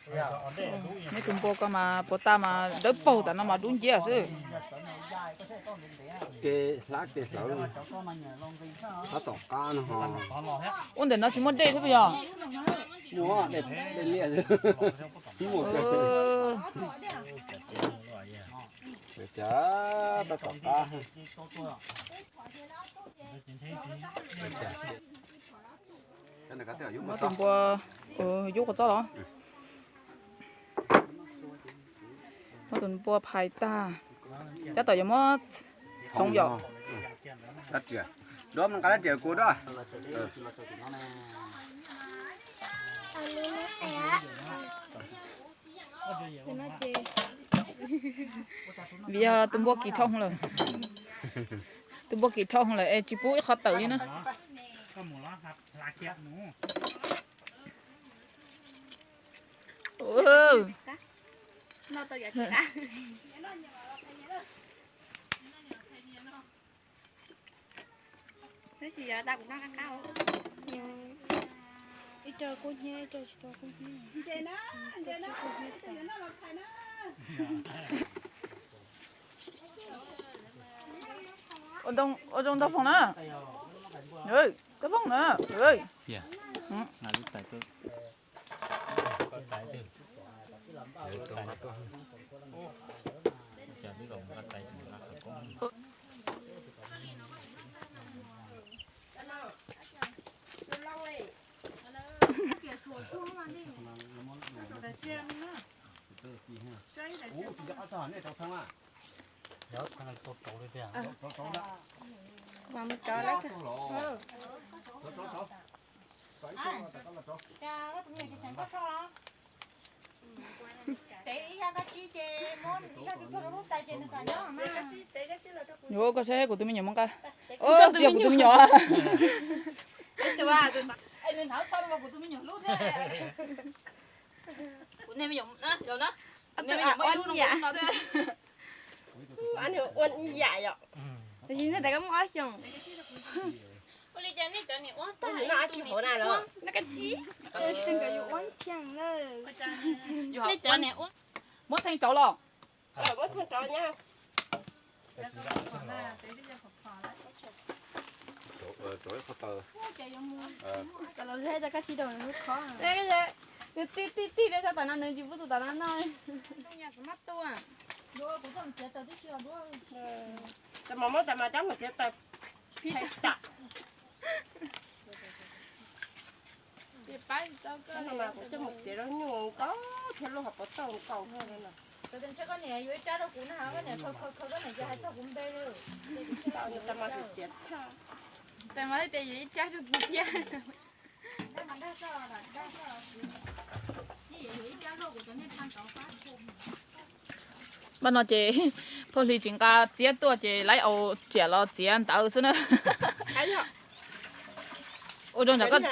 Neb tus npua ko mas puas tag mas dawb paug, tam no mas dub nciab xwb. Kev hlab kev hlawv, hlab tom qab no ho. Ua ntawm no tsis muaj dej thiab puas yog? Muaj, dej liaj xwb. Muaj. Cas tab tom qab. Muab tus npua yub qhov txob los. Muab tus npua phais tag, tab tom yuav muab txhoov yom. Dab riam, dab riam kuv dab. Vim yog tus npua kis dhau lawm, tus npua kis dhau lawm es tsis pub ib qho tawm li na. Ua zoo ntau foom na. Ntau foom na. Yuav koj saib kuv tus me nyuam muaj nqaij. Tsis yog kuv tus me nyuam. Tab sis nej tas koj muaj ob xyoos. Ua li cas nej cov niam ua tag no tsis hauv na los? No koj tsis, nkawd yuav ua thiaj na. Nej cov niam ua. Muab theej rauv los. Muab theej rauv nyab. Cov laus zeb cov koj tsis rau lub qhov. Nws tij tij tij rau sab tom no nws tsis pub tus tom no noj. Cov mos muab tas mas rab mus txiav taws. Kuv coj mus txiav zaub nyuj nkaus thiab lub hauv paus tauj nkaus thiab no. Tab mas txiav txiav tag. Tab mas tias yuav ib rab rau kuv thiab. Npaj no ces phauj Hli tsis nqa txiab tuaj ces lawv au riam los txiav ntawd xwb na. Ua zoo cov koj,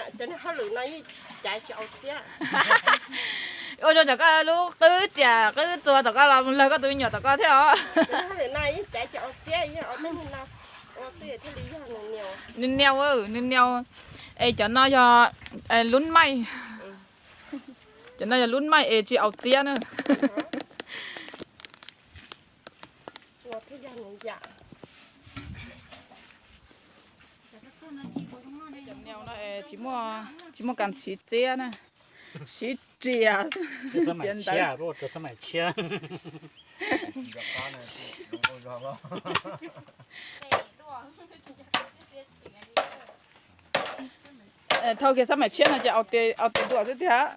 ua zoo cov koj lub qwb riam qwb txuas tom koj los lawv koj tus me nyuam tom koj thiab os. Nws niau, nws niau. Es cov no yog lub maij. Cov no yog lub maij es tsis au txiab na. Cov niau no es tsis muaj kas siv txiab na, siv riam, txiav ntawd. Dhau kiag xab maim tshiab no ces au tes dua xwb tiag.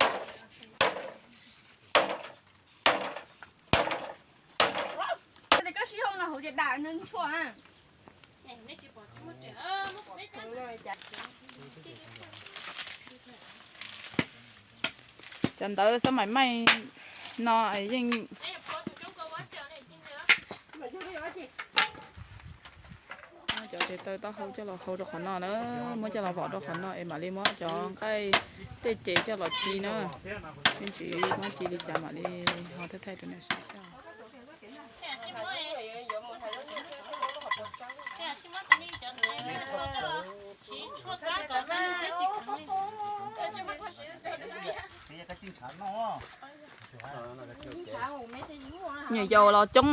Cov ntawd xab maim maij no yeej, cov tes taw taub hau coj los hau rau qhov no na, muab coj los vom rau qhov no es mam li muab cov nqaij tej ces coj los ci na. Yeej tsis muab ci li cas mam li ho thaij thaij rau nej saib. Nyuam yaus los coob.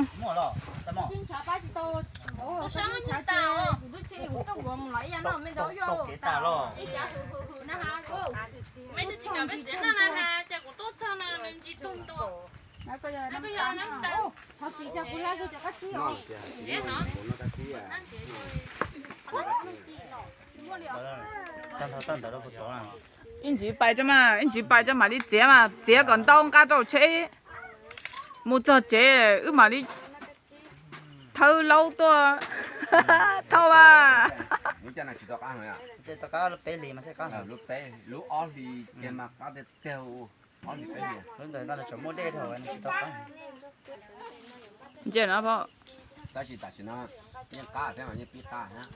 Ib ntsis pais tso mas, ib ntsis pais tso mam li txiav mas, txiav kom ntau nqa rau tsheb. Mus txog tsev wb mam li thawb laub tuaj thauj mas. Ntsia no, tab sis tam sim no yeej qab thiab mas yeej pib qab thiab.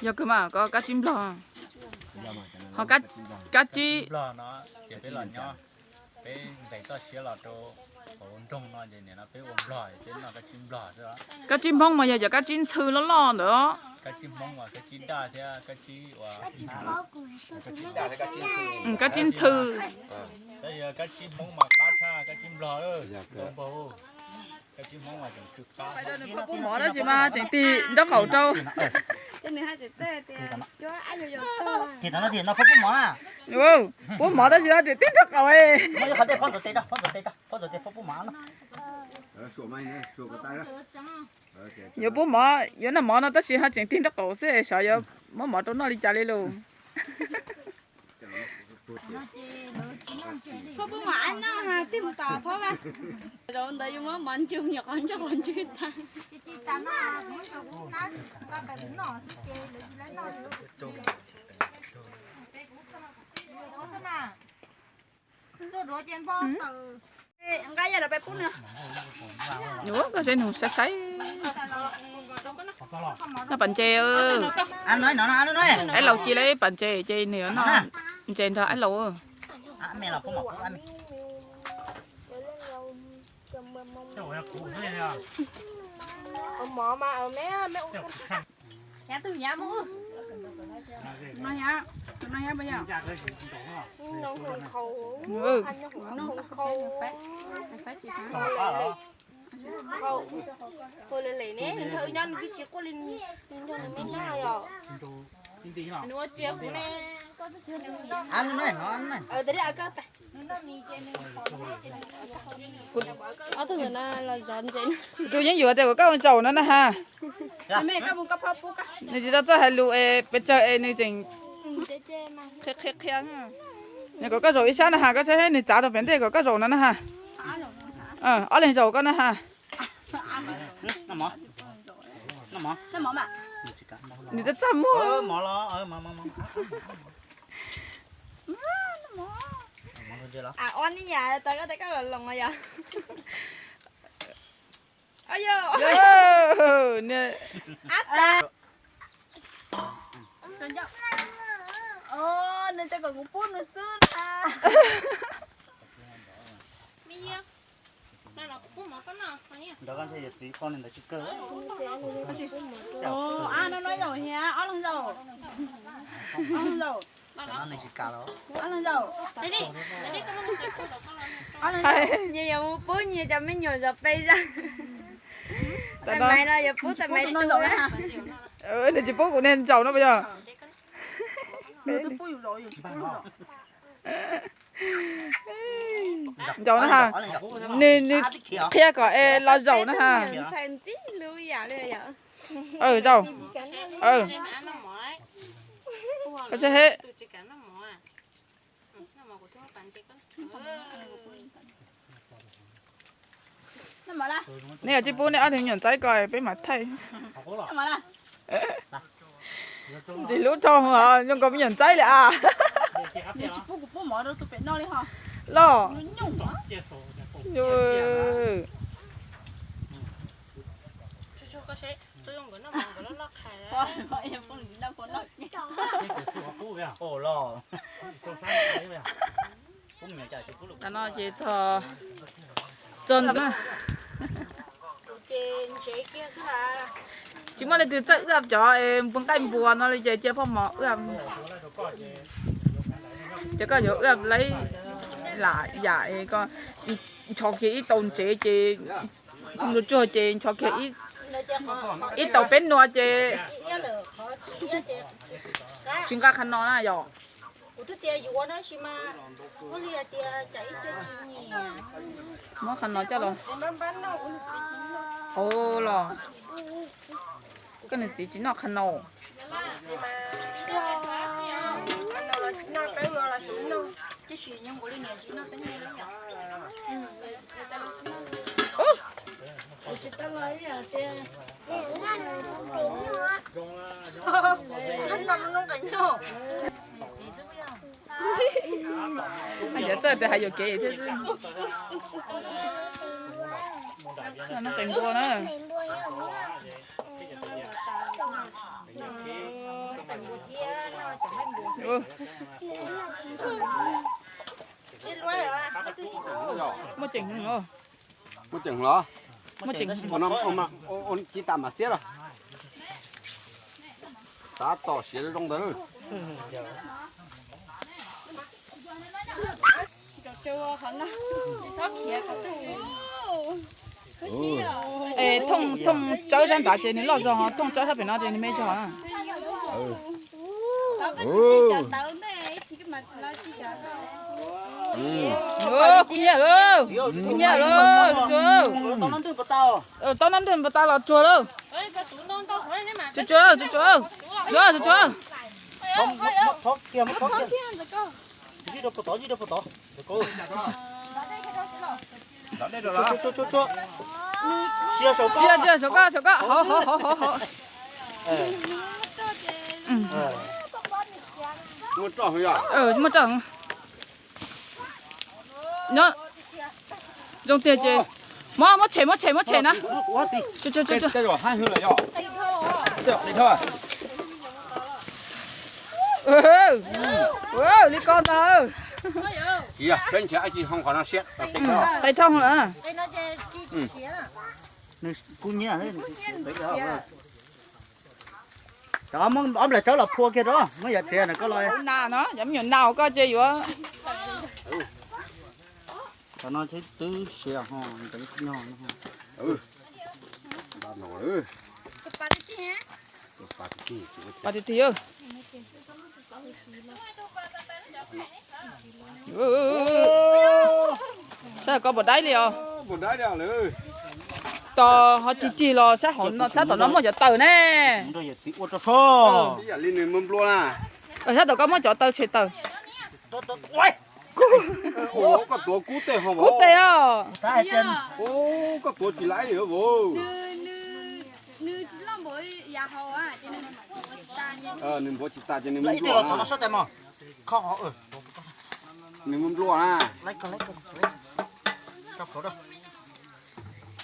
Yog kawg mas koj kab tsib nplog, ho kab tsib, peb nqes toj siab los rau hauv nroog no ces nim no peb ua nplog, peb noj kab tsib nplog xwb. Kab tsib Hmoob mas yog cov kab tsib ntxhw loj loj ntawd. Kab tsib Hmoob mas kab tsib daj thiab kab tsib ua, kab tsib ntxhw. Tab sis kab tsib Hmoob mas qab tshaj kab tsib nplog. Kab tsib Hmoob mas tseem tsw qab. Peb pub mov tab sis mas tseem tig nraub qaum rau. Pub mov tab sis mas tseem tig nraub qaum. Yuav pub mov, yuav noj mov no tab sis ho tseem tig nraub qaum xwb, xyov yuav muab mov rau noj li cas li lauj. Ntawd yuav muab mov ntsw nyuam qhuav ntsw qhuav ntsw tag. Koj saib nws saib saib. Noj pas ntses. Aib laus cia li pas ntses ces nws yuav noj ntses nrog aib laus. Tus yeej yuav tias kom koj ua zaum no na ha. Nws tsis tau txawj hais lus es pes tsawg es nws tseem qhia qhia. Nws kom koj zaum ib sab na ha, koj saib nws txav rau pem ntej kom koj zaum no na ha. Ob leeg zaum koj na ha. Nws txaj txaj muag. Nyias yuav mus pub nyias cov me nyuam zov pes zog. Tais Maiv no yuav pub tais Maiv tus na. Nws tsis pub kuv niag zaum no puas yog? Zaum na ha. Nws, nws qhia kom es los zaum na ha. Zaum. Koj saib he. Neb yuav tsib pub neb ob tug me nyuam ntxaib ko peb mam thaij. Ntxim hlub rau zoo nkaus me nyuam ntxaib li as. Los. Tam no ces txog, txog, tsis muaj leej twg txawj wb cov npua nqaij npua no li ces cia poj mov wb. Ces koj yuav ua laib lam yam es koj nchos kiag ib tau ntsev ces, tsuag tsuag ces nchos kiag ib tau peb nua ces tsis nqa qhov no na yom. Muab qhov no coj los. Ov los, koj niam txiv tsis noj qhov no. Cov txawj tias hais yuam kev thiab xwb. Noj qe npua na. Muaj ceem los? Muaj ceem, ua tsis tas mas xiab los. Xav txog siav zoo ntawd. Es thooj tsawb sab nrad ces nws loj zog, thooj tsawb sab pem no ces nws me zog. Kub nyiaj lawm, kub nyiaj lawm, tsuag. Tau nab nrwg npua tas los tsuag lawm. Tsuag tsuag, tsuag tsuag, tsuag tsuag. Tsis yog, tsis yog, saum koj, saum koj, hov hov hov hov hov. Muaj roj. Nyob zoo tiag ces muab, muab tshem, muab tshem, muab tshem na. Li ko ntag. Qe rhoj lawm. Kub nyiab. Cov ob nplam tsawb los phua kiag rau, muab yov txiav na koj los. Nas no, yov me nyuam nas koj ces yuav. Cov no twb siav ho ntev nyog. Pas tig tig. Saib koj puas daib li os. Tos ho cig cig los sab tom no muaj cov taws ne. Sab tom koj muab cov taws tshem taws. Kub tes os. Koj tuav tsis laib li vauv. Nws npuav tsis tas ces nws mus nplua na. Nws mus nplua na.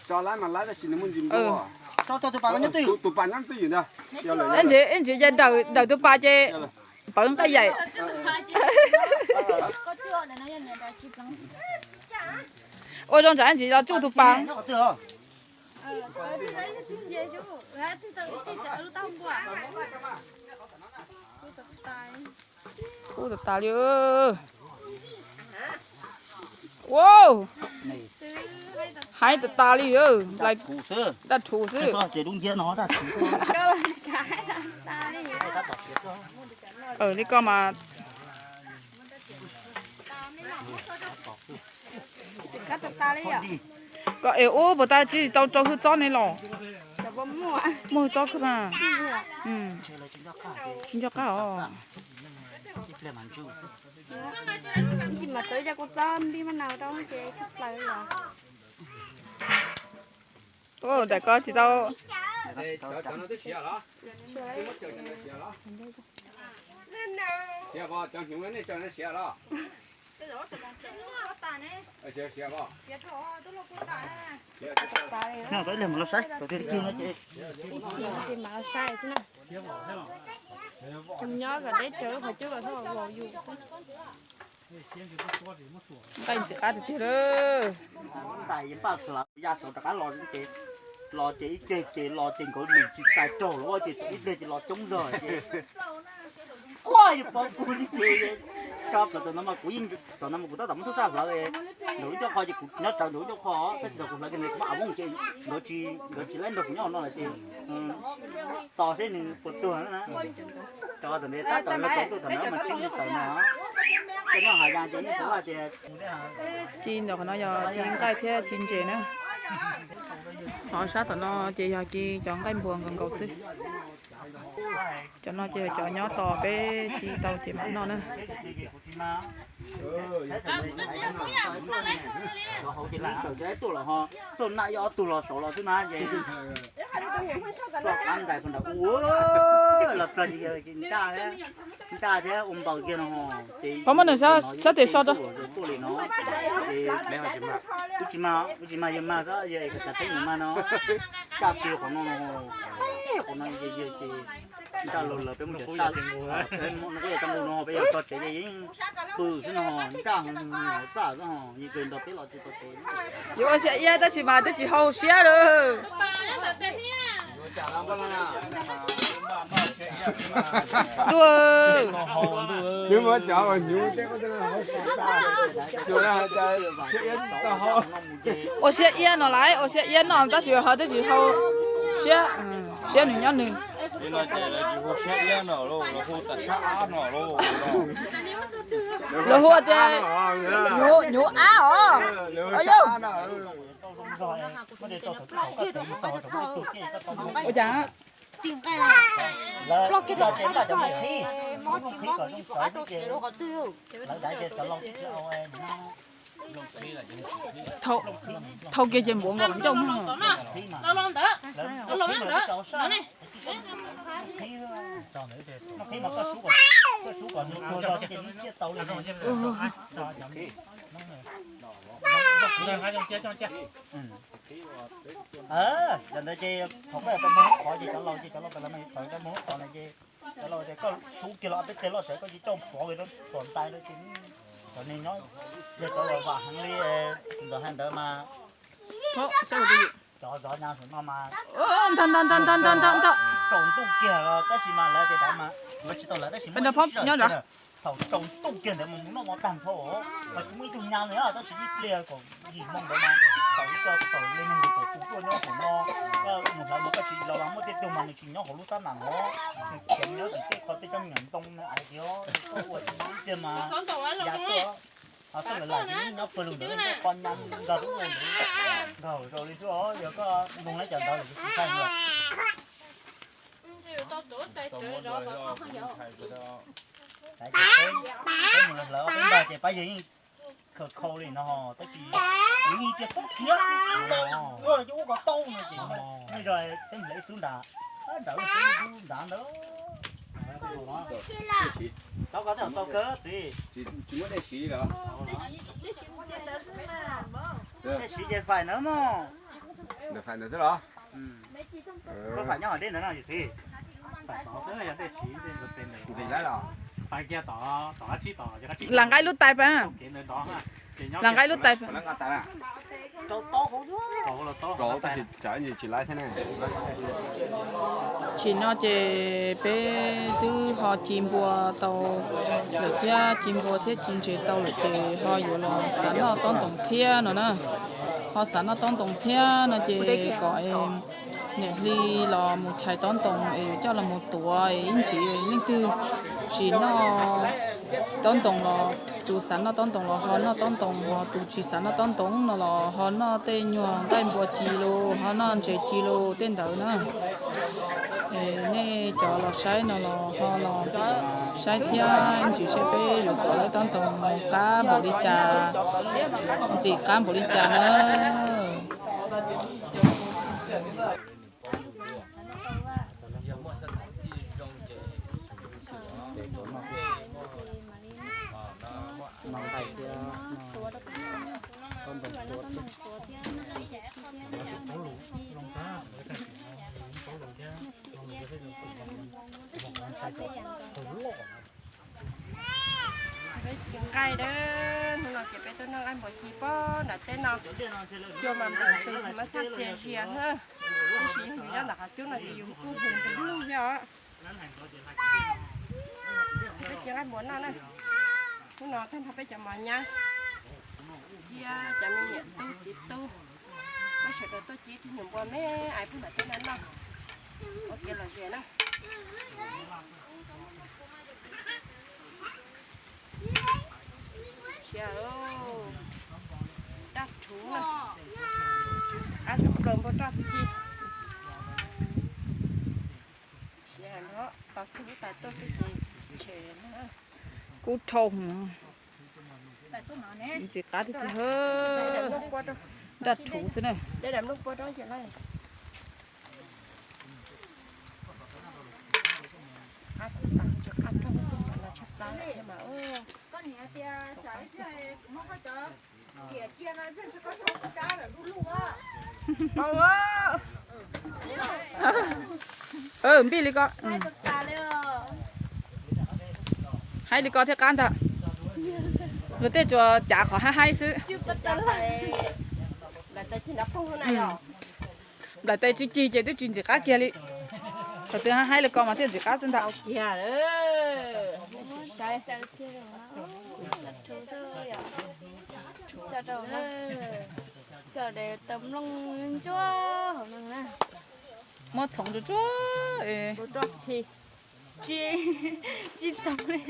Tso laib mas laib tab sis nws muaj ntsis nplua. Tus pas nyob twj ywm ntag. Ib ntsis cia daws tus pas ces pawv nqaij yaim. Ua zoo tsam ib ntsis los tsuj tus pas. Kub tas tas li. Ua, haib tas tas li. Daj rhuv xwb. Li koj mas. Koj es ub puas tas tsis tau rau hwj txob ne los? Muaj hwj txob kawg na. Tsis nco qab os. Daim ko tsis tau. Nqaij ntxim qab tiag tiag lawm. Los ces ib ceg ces los ces nkawd nws tsis txais raug los ces ib pliag ces los coob zog ces quaj yuav pov kuv li ces Tso plaws ntawm no mas kuv yeej, tam no mas kuv tab tom muab tub sab hlawv nram lub ncauj qhov ces kuv nyob rawv nram lub ncauj qhov, tab sis thaum kuv hlawv kiag ntawd kuv muab av vooj ces nkawd tsis, nkawd tsis laib nrog kuv nyob no lawm ces tos seb nws puas tuag na. Cov tam ntawd tab tom nrog tau tuaj thaum ntawd mas tsib hlis tawm no. Cov nyob hav ya ces yeej tsis vaj ces ci ntawm qhov no yog ci nqaij thiab ci ntses na. Qhov sab tom no ces yog ci cov nqaij npua nkaus nkaus xwb. Cov no ces yog cov nyob tos peb ci tau ces mam noj na. Tuaj lawm ho, xauj naj ib ob tug los saud los xwb na ces, tuaj qab ntais puag nram ub los txog ces ntsaj, ntsaj thiab ua npaws kiag no ho. Pab muab nws sab tes so rau. Tuaj li no ces, wb tsis mag, wb tsis mag yawg mag xwb, yawg es kom tas peb mus mag no. Ntsaj kiag qhov no, qhov no yawg ces ntsaj laus lawm peb mus tsev sab, peb mus no peb yog tau ntu no peb yog tso tsev ces yeej pw xwb no, ntsaj heev txaj xwb ho, yeej kawg nrog peb los tsis tau tsev. Yuav ua siab iab tab sis mas twb tsis hau siab lawm. Ntuj, nws muab cov hnyuv, ua siab iab no lawm, ua siab iab no tab sis ho twb tsis hau siab, siab nws nyob nws. Lawv hu tias hnyuv, hnyuv ab os. Ua cas? Thaum, thaum kiag ces npuav nkaus ncauj. Yog ntawd ces thaum koj tau npog qhov ces cov laus ces cov laus pem los mas tawv cov npog qhov no ces cov laus tias koj sub kiag los ob peb teg loj sawv koj cia coj pov kiag rau tom ntais rau ces cov neeg nyob yog cov laus vam heev li, ntawd hais ntawd mas cov zov nyas saum no mas ntag ntag ntag ntag ntag ntag ntag. Tsaus ntuj kiag los tab sis mas lawv tias ntawd mas lawv tsis tau lawv tab sis muaj ib sij hawm kiag thaum tsaus ntuj kiag ntawd mas mus noj mov tag nrho os, mas tsis muaj ib tug nyas li tab sis ib pliag kaum yim moo ntawd mas thaum ib co thaum li neeg ntawd thaum tus tuaj nyob thaum no, koj mus hlawv mas koj tsis los los muaj tej tug mas nws tsis nyob hauv lub xab nam os, nws khiav nyob tim tej qhov tej cov me nyuam ntoo no ais tias koj ua tsis ib pliag mas ya tuaj. Ho xab lawm lam ces nyob pawg lug ntawd qo nyas nkag lub ua ntawd, nkag hauv zos li xwb os, yog koj npog lawm cov ntawd lawm ces tsis txhais lawm. Peb mus hlawv ob peb npag ces pab yawg yeej khaws khau li no tab sis yus yeej cia poob khiav ua ua kom tau no ces nej zog peb mus hlawv ib xub nrad, nrad ib xub nrad ntawd. Tau koj tej tau kawg txiv. Tsis muaj dej siv los? Dej siv ces faim ntawd mog. Faim ntawd xwb los? Koj faim nyob dej ntawd no txiv. Nqis lawm los? Lam nqa ib lub tais pab. Lam nqa ib lub tais pab. Rau tab sis tsam tsis laib thiab ne. Tsim no ces peb twb ho ci npua tau lawm thiab, ci npua thiab ci ntses tau lawm ces ho yuav los xav noj taub ntoos thiab no na. Ho xav noj taub ntoos thiab no ces kom niam hli los mus chais taub ntoos es yuav coj los mus tuav es ib ntsis leej twg tsis noj taub ntoos los, tus xav noj taub ntoos los ho noj taub ntoos, ho tus tsis xav noj taub ntoos no los ho noj tej nyuag nqaij npua ci los ho noj ntses ci los tej ntawd na. Nej cov los saib no los ho los saib thiab ib ntsis saib peb yuav tuav lawv taub ntoos qab npaum li cas, ntxim qab npaum li cas na. Peb ci nqaij dawb, hnub no ces peb tuaj noj nqaij npua ci pob nram teb no. Cua mas npam tus mas xaj txias zias na. Tab sis yog yus nyob nram qab cub no ces yus kuj hu ntws lug thiab os. Peb ci nqaij npua noj na. Hnub no tag nrho peb cov mos nyab thiab cov me niam tub txiv tub, peb sawv daws tuaj cib tus nyuam npua me ais pub nram teb no noj ua kev lom zem na. Siav, roj thuv, qab plaws npua roj txhi. Siav nrho, tos tug tais tuaj xwb ces tshem na. Kub dhau. Ntxim qab tiag tiag, roj thuv xwb na. Npij li ko, haib li ko thiaj qab ntag. Luag tej tsuas cav qhov haib haib xwb. Nplaim tes tsis cig ces twb tsis ntxim qab kiag li. Thaum twg haib haib li ko mas thiaj ntxim qab xwb ntag. Muab txhoov tsuag tsuag. Tsis txhoov li.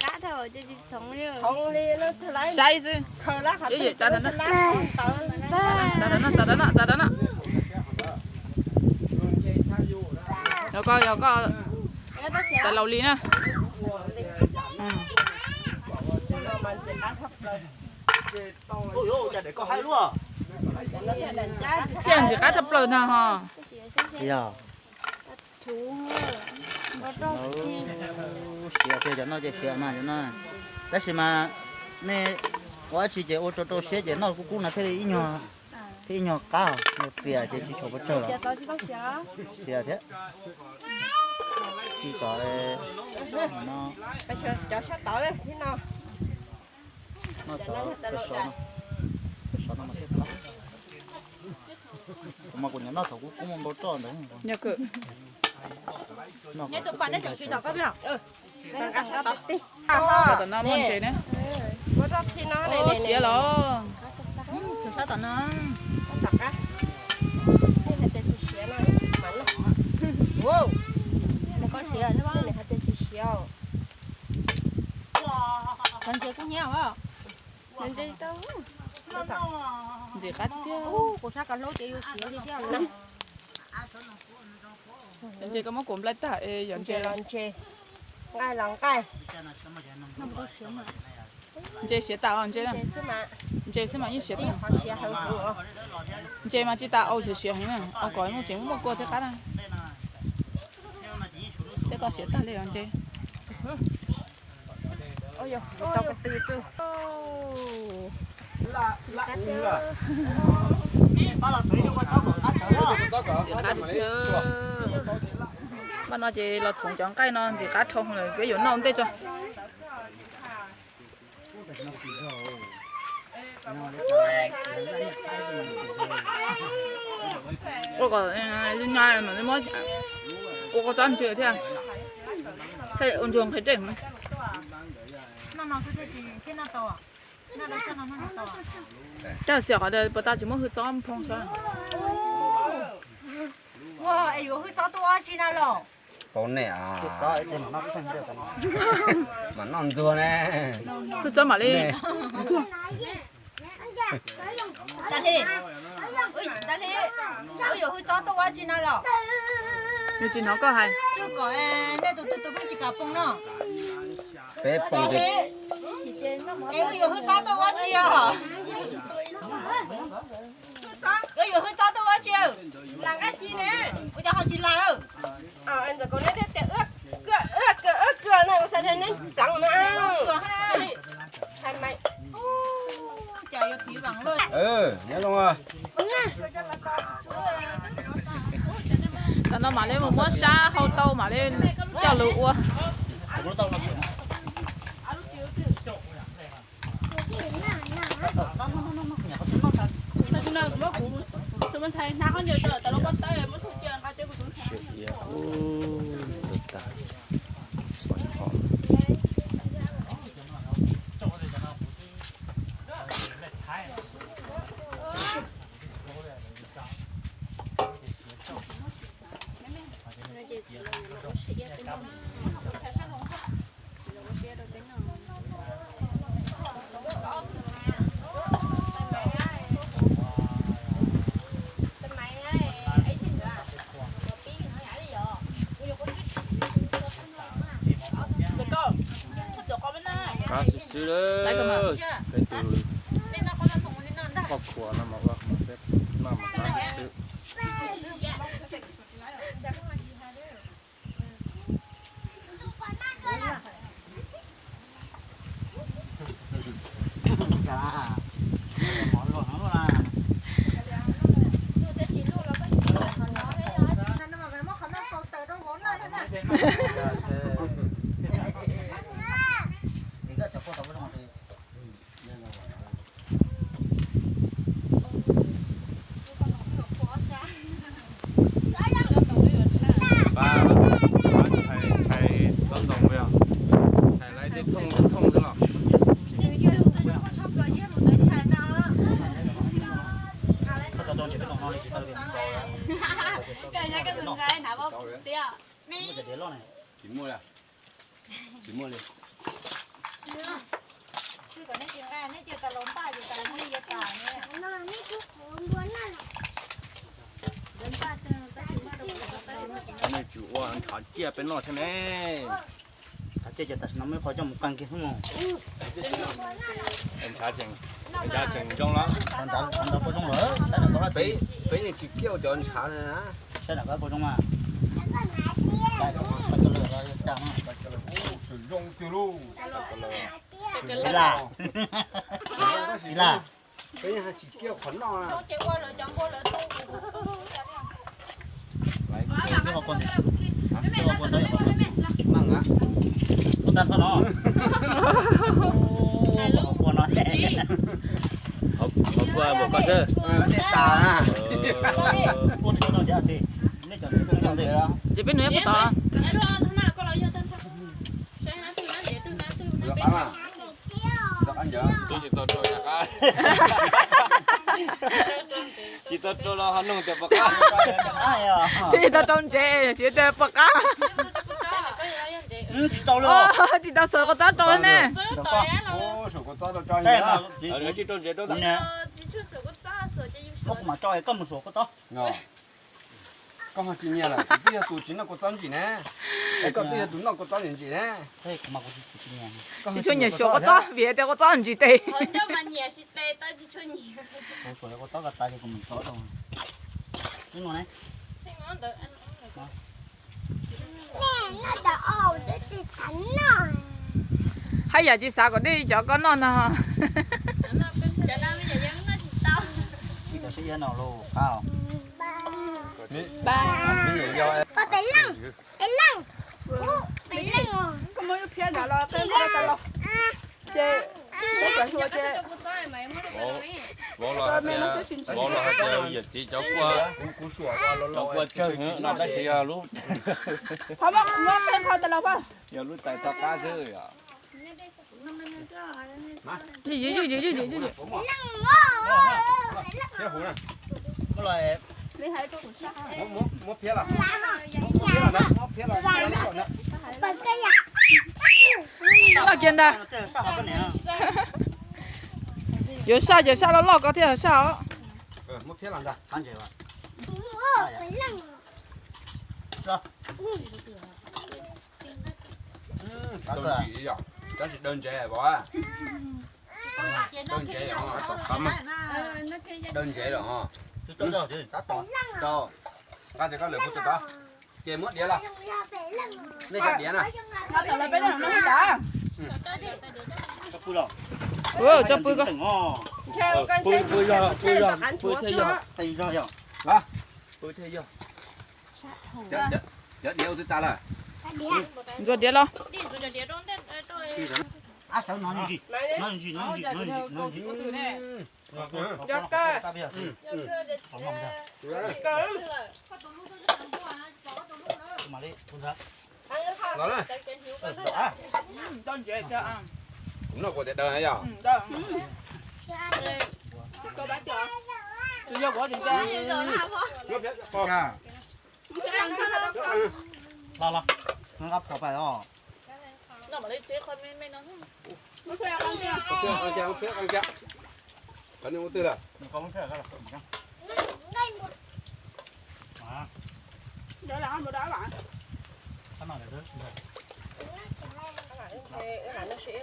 Qab dhau ces tsis txhoov li. Saib xwb. Ib yam txav tau no, txav tau no, txav tau no. Yog koj, yog koj, tas laus li na. Thiaj ntxim qab tshaj plaws ntag ho. Siav tiag, cov no ces siav mas cov no. Tab sis mas nej ua dab tsi ces ua rau rau siab ces noj kub kub no thiaj li ib nyuag, thiaj ib nyuag qab, nyuag txias ces tsis tshua pov tsawg los. Siav thiab. Tsis kom no. Cov sab tod no. Noj cov sov no, cov sov no mas thiaj qab. Kuv mas kuv nyiam noj thaum kub kub muaj npau roj ntawd. Nyob kawm. Nyob tus pas neb tseem tsis tom koj peb os. Tom no muaj ntses ne. Ua roj txhi no. Siav los. Tom no. Tom qab. Hais tias tsis siav no, koj siav thiab, hais tias tsis siav. Cov ntses kuj nyiam os. Ntxim qab tiag. Kuv sab kav hlaub ces yus siav li thiab. Cov ntses koj muab kuv nplai tag es yog ntses los ntses, nqaij los nqaij. Ntses siav tas os ntses. Ntses xwb mas yeej siav tas. Ntses mas tsis tas, au siav siav heev na, au kom muaj tseem muaj kua thiaj qab na. Tej koj siav tag li os ntses. Npaj no ces los txhoov cov nqaij no ntxim qab dhau lawm peb yuav noj ua ntej tso. Ua kom li no mam li muab ua kua txob ntse thiab. Thiaj ua ntsuag nqhis dej. Coj xiam qhov tias puas tas tsis muab hwj txob nphoo tso. Ua es yuav hwj txob tuaj ua tsi na los? Paub nej a. Mam noj ntxuag ne. Hwj txob mam li ntxuag. Wb yuav hwj txob tuaj ua tsi na los? Nws tsis hnov koj hais. Twb kom nej tus twg tus pheej tsis kam poo no. Peb poo. Es wb yuav hwj txob tuaj ua tsi os? Wb yuav hwj txob tuaj ua tsi? Lam nqaij ci ne. Ua cas ho tsis lam? Ntawm kuv neb tias ua kua ua kua ua kua no, kuv xav tias neb pleev na. Tam no mam li mus muab sab hau tau mam li coj lus ua. Qab xwb xwb, peb tus poj khuas no mas ua mas peb noj mas qab xwb xwb. Pab, pab ntshai, ntshai tsob ntoo yog ntshai lawv tej thooj thooj xwb los. Tsis muaj li, tsis muaj li. Nej tsis ua ntshav ciaj peb noj thiab ne. Ntshav ciaj ces tam sim no muaj ib qho coj mus qee kiag xwb mog. Ntshav tseem, ntshav tseem zoo los. Peb yeej tsis kiaj cov ntshav na. Saib nram koj puas zoo mas. Zoo tiag lauj. Tsis laj. Tsis laj. Peb yeej tsis kiaj qhov noj na. Qhov kua npaum koj xwb. Ces peb nws puas tod. Twb tsis tau rau los ho nug tias puas qab. Twb tsis tau rau ntsev tsis tias puas qab. Tsis tau xuas kua txob rau ne. Koj ho tsis nyiam lawm, kuv twb yog tus tsis noj kua txob ntsim ne. Es koj twb yog tus noj kua txob ntsim ntsim ne. Tsis tshua nyiam xuas kua txob vim tias kua txob ntsim tes. Haj yam tsis xav kom dej cov koj noj no. Peb leej, peb leej, peb leej, ces vauv los hais tias yawm txiv cov kua, cov kua tsawg no tab sis yog lub, yog lub tais toj qab xwb. Loj kiag ntag. Yuav saj ces saj loj loj ko thiaj saj os. Tab sis daw ntsev vauv, daw ntsev, daw ntsev los ho. Nqa tias koj lwm hu tus tod, ces muab diav los. Nej cov diav na. Pw, pw, pw thiaj yog, pw thiaj yog. Los, cov diav ua twg tas lawm? Ntxuav diav los. Kuv noj kuv tias daw na yog. Los los, nqa phom pais os.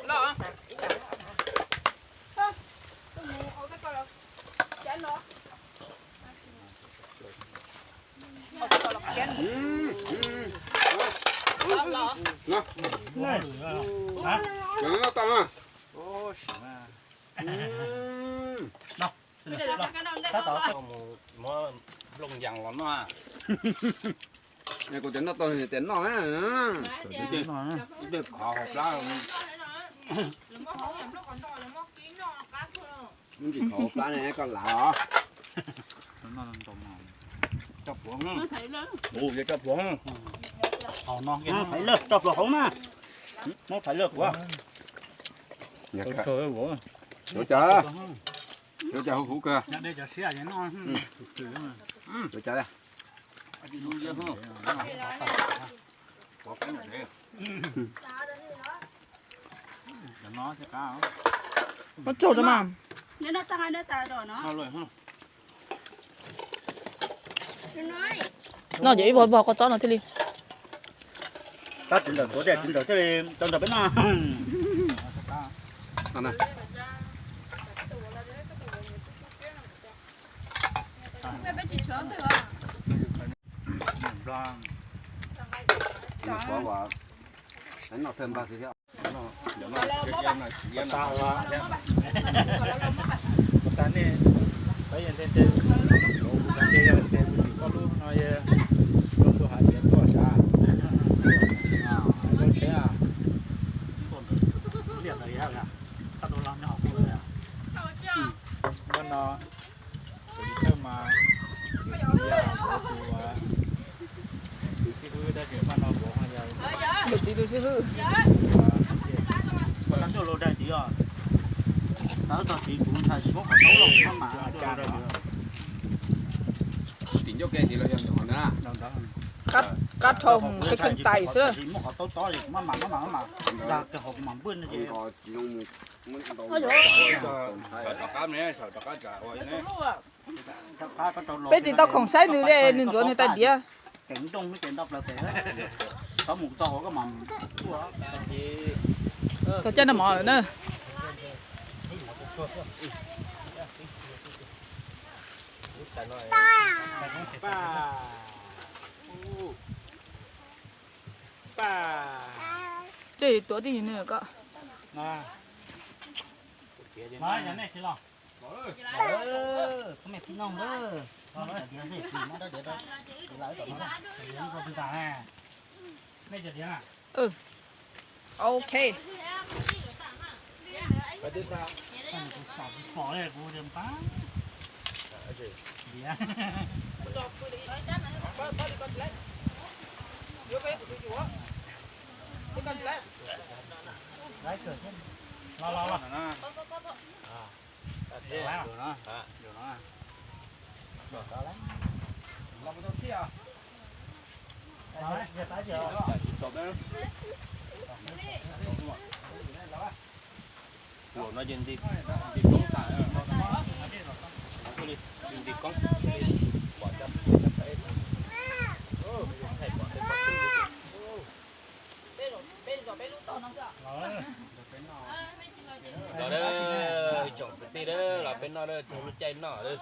Los. Tab tom mus muab nplooj yas los noj. Kuv tias noj tau tias noj. Ib teg khov hauv plab. Ib teg khov hauv plab ne koj lam os. Coj pluav, coj pluav. Thaiv lawm, coj pluav hauv na. Muab thaiv lawm kuv. Yuav cas, yuav cas huv huv kawg. Yuav cas. Muab tsaug rau mas. Noj ces ib vog vog koj txob no thiaj li. Tab tsis ntawm kuv tias tsis ntawm thiaj li tau ntawm peb noj. Noj thawj npag xwb thiab. Ua tas nej, peb yog ntej ntej, kuv ntej yog ntej kuv tsis koj lub no yog lub ntuj hav tias tuaj sav. Lub tsheb a. Ua no, tus thawj mas, tus xib hwb tab sis paj no kuv ho yog. Yog txiv tus xib hwb. Koj tab tuaj los daig tid os. Tab tog tid kuv ntshai tsis muab qhov taub los maj mam tuaj los daig tid. Tim ncauj ke tid los yog ntawm na. Kab rhau mus qhib kheej tais xwb. Tsis muab qhov taub tob li kuv maj mam maj mam maj mam dag kiag hauv kuv mam npwj no ces. Peb tsis tau khoom saib nws li, nws ntxuav nws tais diav. Txog caij noj mov lawm na. Ces tuav tij nws koj. Ok. Ua no ces nti koob tas, nti koob, pom cov peb, peb pom tej pom tej. Los dawb, ib tsoom kwv tij dawb, los peb noj dawb, txog lub caij noj dawb.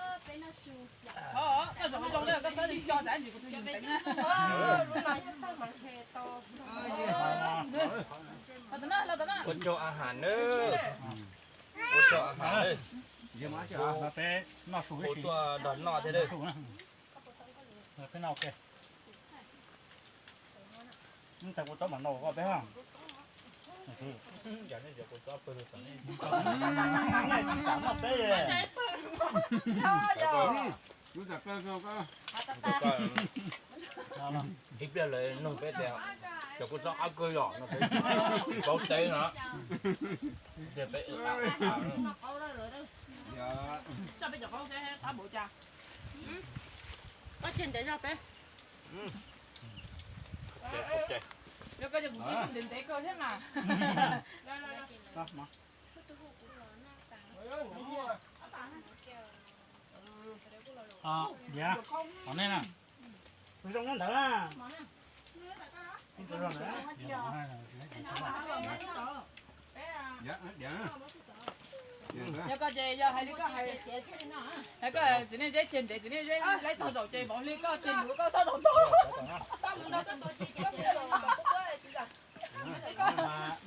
Ua tsaug a has nawb. Ua tsaug a has nawb. Hu tuaj nrog noj thiab dawb. Ib pliag lawv nug peb tias cov kua txob qab kawg yom no, peb tsis paub teb no. Ib pliag peb Diav, qhov nej na. Zoo nyob ntawd na. Yog koj ces yog hais li koj hais, hais koj txiv neej zeb ceg ntev, txiv neej zeb laib tog zaum ces vauv hli koj ceg luv koj txhob zaum ntog.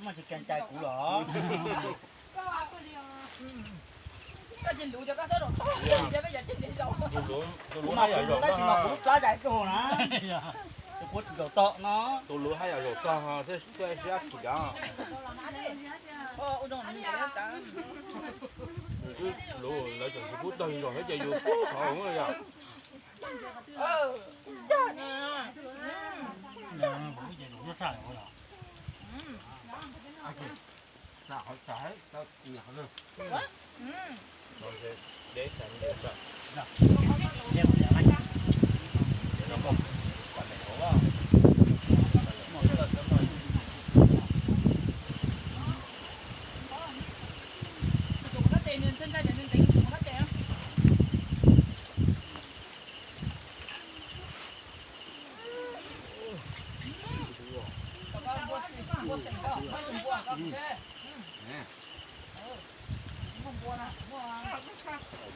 Muaj tsis kees cai kuv los? Tus luv haj yam zaum tag, tus luv haj yam zaum tag thiab siab tsis dav. Luv lawv tseem tsis pub tag zog thiab ces yus pub qhov yom.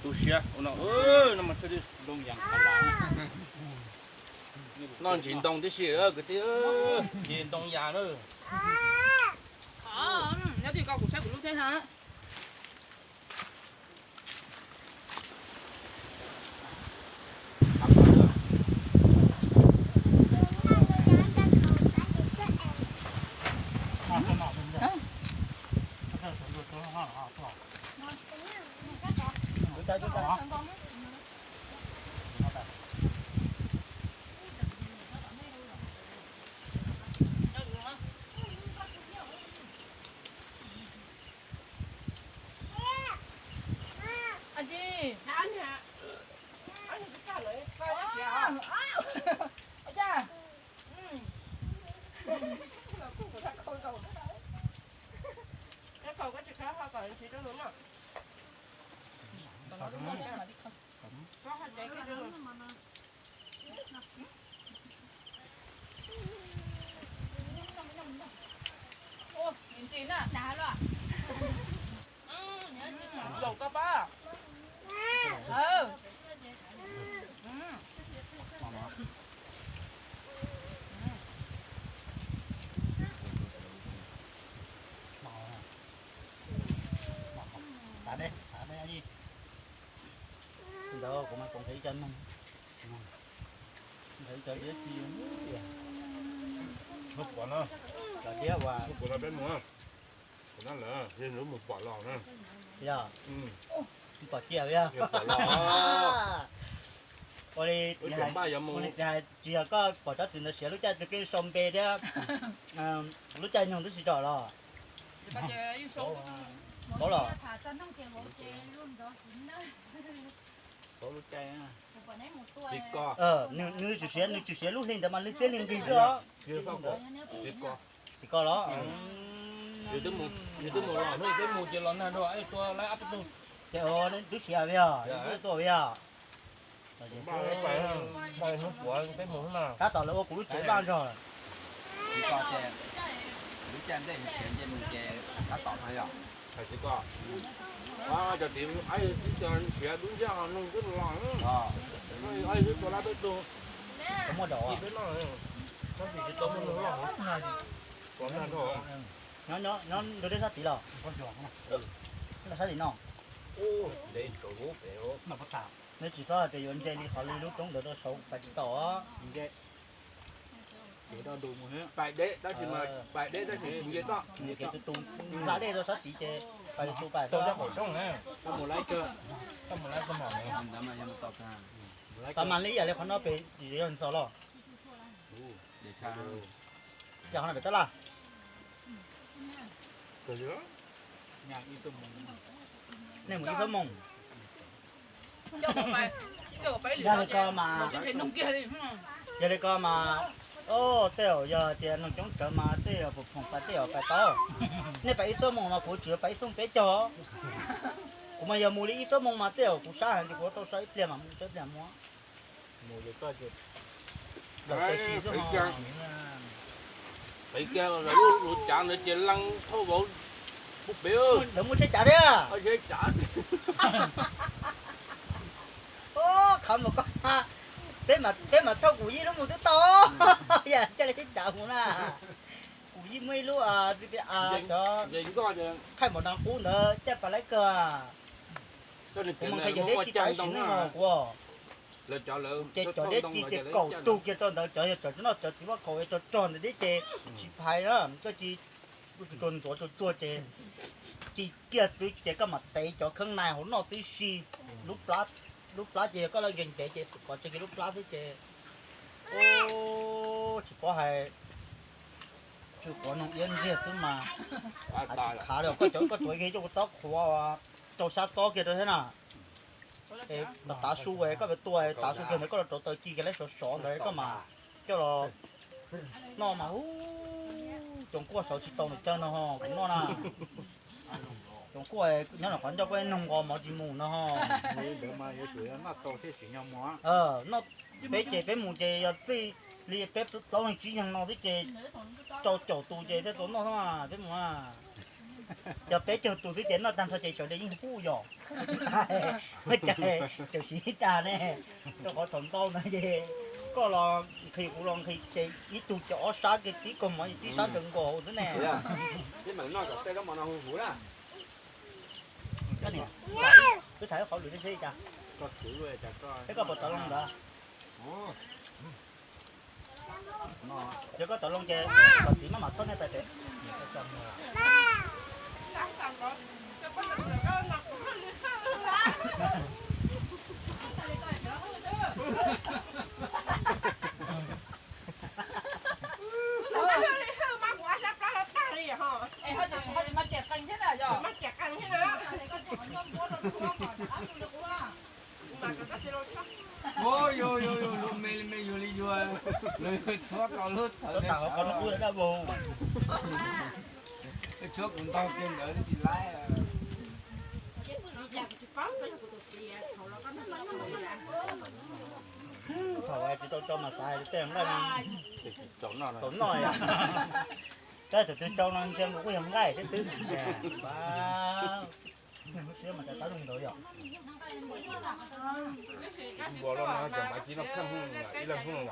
Tu siab no, noj ntsis ntoo tib si kwv tij, ntsis ntoo yas na. Nyob twj ywm koj, kuv saib kuv lub tsheb ha. Zaum tau pab. Ntawd kuv mas kuv nqhis ib co noog, nqhis ib co diab ti. Cov diab uas, yog, pom cia yog. Ua li, ua li tsis yog koj pom tsob txiv ntawd siav lub caij tsis keej sau npe thiab, lub caij nyoog twb tsis tsom los. Paub los? Nws tsis siav, nws tsis siav lub hli ntawd mas li txiab li nqig xwb os. Tsis koj los? Yus twb mus los hnub peb mus ces los nag rau tua lawv ab peb tug. Ces twb siav yog, twb tuaj yog. Tab tom lawv ua kuv lub tsev vaj zog. Lub caij ncej siav ncej mus ces tab tom no yog. Hais tsis koj, cov txiv aib twb siav dub nciab ho noog twb los, aib twb tua lab peb tug. Muaj dau peb noj, tab sis tsis tau muaj noog loj, los nag rau. Nyob nrog dej sab tid los? Sab tid no. Nws tsis txhob hais tias yuav ntse li qhov li lub roob ntawd rau saud pais tsis tau. Pais deb tab sis mas, pais deb tab sis tsis nce toj. Nws kev tu tu, nqa dej rau sab tid ces pais tu pais tau. Koj mus lawm, koj mus lawm, koj mus lawm. Tau mas li ib yam li qhov no pem yog ntxos los. Yog qhov no pem tab laj. Nej mus ib xuab moos. Yog li ko mas, yog li ko mas, o, tej zaum yog tias noog coob tsawv mas tej zaum pom pais tej zaum pais tau. Nej pais ib xuab moos mas kuv tsis pais ib xuab peb caug. Kuv mas yog mus li ib xuab moos mas tej zaum kuv sab heev ces kuv tau sab ib pliag mas mus sab ib pliag mus. Pem kiag los lawv lub cav ntawd ces leej thauj vauv pub pem. Lawv muaj tsheb cav thiab. Qhov mas koj, peb mas, peb mas thauj kuv ib lub mus twb tau. Yam cia li tsheb cav mus na. Kuv Muaj ib lub, cov khaij npaum no qub ntawd caj pas laib kawg. Kuv mas qhia yog deb tsis tas sim neej no kuv. Ces cov deb tsis ces kaum tug kiag rau ntawd, cov yog cov noj cov txiv maj kaum tso rog ntawd deb ces tsis phais na, koj ci tsuag ntxuav tsuag tsuag ces ci kiag xwb ces koj mam tev cov kheeb nais hauv noj tib si. Lub plab ces yog koj laj nkees ntev ces qov tseg kiag lub plab xwb ces tsis paub hais. Tsw quav noog iab ntxiag xwb mas. Tsis khav li, koj cov koj tuav kiag coj kuv txob qhuav rau sab tob kiag rau thiab na. Es tav su es koj tua tav su kiag ntawd koj los rauv taws ci kiag lawm sov sov ntawd koj mas coj los noj mas. Coom kuaj sov tsis tau nws caw no ho kuv noj na. Coom kuaj nyob no qhov ncauj koj ib noog nqos mov tsis mus no ho. Peb ces peb mus ces yog txij li peb plaub leeg tsib yeeg no xwb ces rau caum tus ces thiaj tau noj xwb mas peb mus. Yog peb caug tus xwb ces noj tag nrho ces sawv daws yeej huj yom. Ua cas tseem siv ib tag ne. Rau qhov thaum ntau no ces koj los nqhis kuv los nqhis ces ib tug ces ob sab kiag tib kaug mov tib sab raws nkaus hauv xwb ne. Wb tham ib qhov lus seb cas. Peb koj puas tov loo ntawd? Yog koj tov loo ces kom txiv maj mam txhob nej pais pem. Yog li yog, lawv tshuab rau lub thawv, tshuab kuv ntau kiag ntawd tsis laib. Thaum tsis tau tso mas xav hais tias tej nqaij no txaus noj, tab sis thaum twg tso no ntsia nkaus kuj yog nqaij thiab xwb. Npua loj no cov mav ci noj pheej ib leeg ib leeg.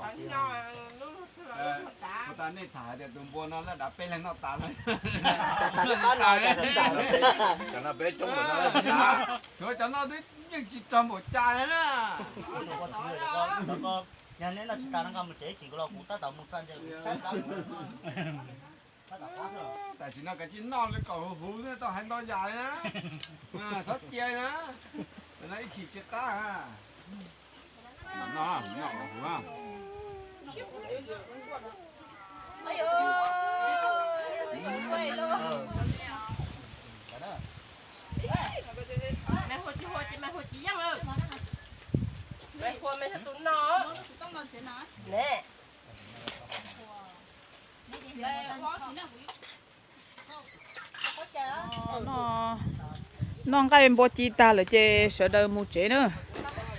Kuv tas nej tham hais tias tus npua no lawv dav peb leeg noj tas no. Cov no peb coob, tshuav cov no twb yeej tsis txog npaum cas li na. Yog nej noj tsis tas no nqa mus tsev, tsis kuv los kuv tab tom mus txog ntawd kuv saib plab. Tam sim no kav tsij noj li kom huv huv, tau hais ntau yam li na. Txhob cia li na, no ib chim tsis qab. Noj, noj kom huv na. Noj nqaij npua ci tag lawm ces sawv daws mus tsev na.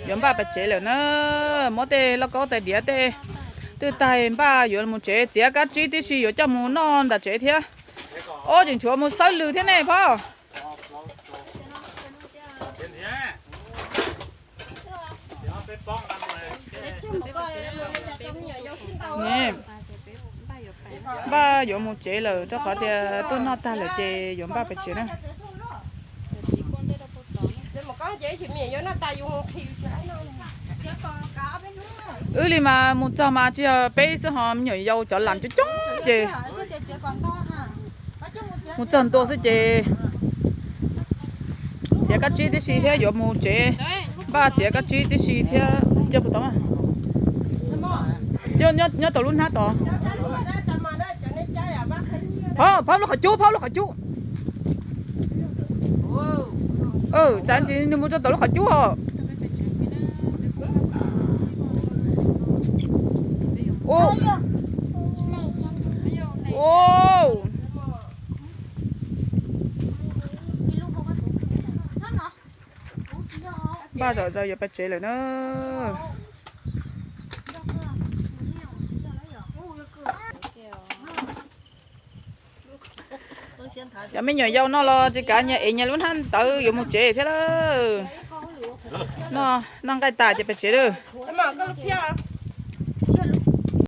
Yuav npaj pais tsev lawm na. Muab tej lauj kaub tais diav tej twb tag npaj yuav mus tsev, txiav kab tsib tib si yuav coj mus noj nram tsev thiab. Ob, tseem tshuav mus xawb lws thiab ne phauj. Npaj yuav mus tsev lawm, rau qhov tias tuaj noj tag lawm ces yuav npaj pais tsev na. Wb li mas mus txog mas tsis yog peb xwb ho, me nyuam yaus cov lam coob coob ces mus txog ntua xwb ces txiav kab tsib tib si thiab yuav mus tsev, npaj txiav kab tsib tib si thiab coj puas tau. Nyob tau lub hnab tod. Phauj, phauj lub qhov cub, phauj lub qhov cub. Tsam ntsis nws mus rau tom lub qhov cub os. Npaj zom zaws yuav pais tsev lawm na. Cov me nyuam yaus no los tsis kav nyias ev nyias lub hnab ntawd yuav mus tsev thiab lawm. Noj nqaij tas ces pais tsev lawm.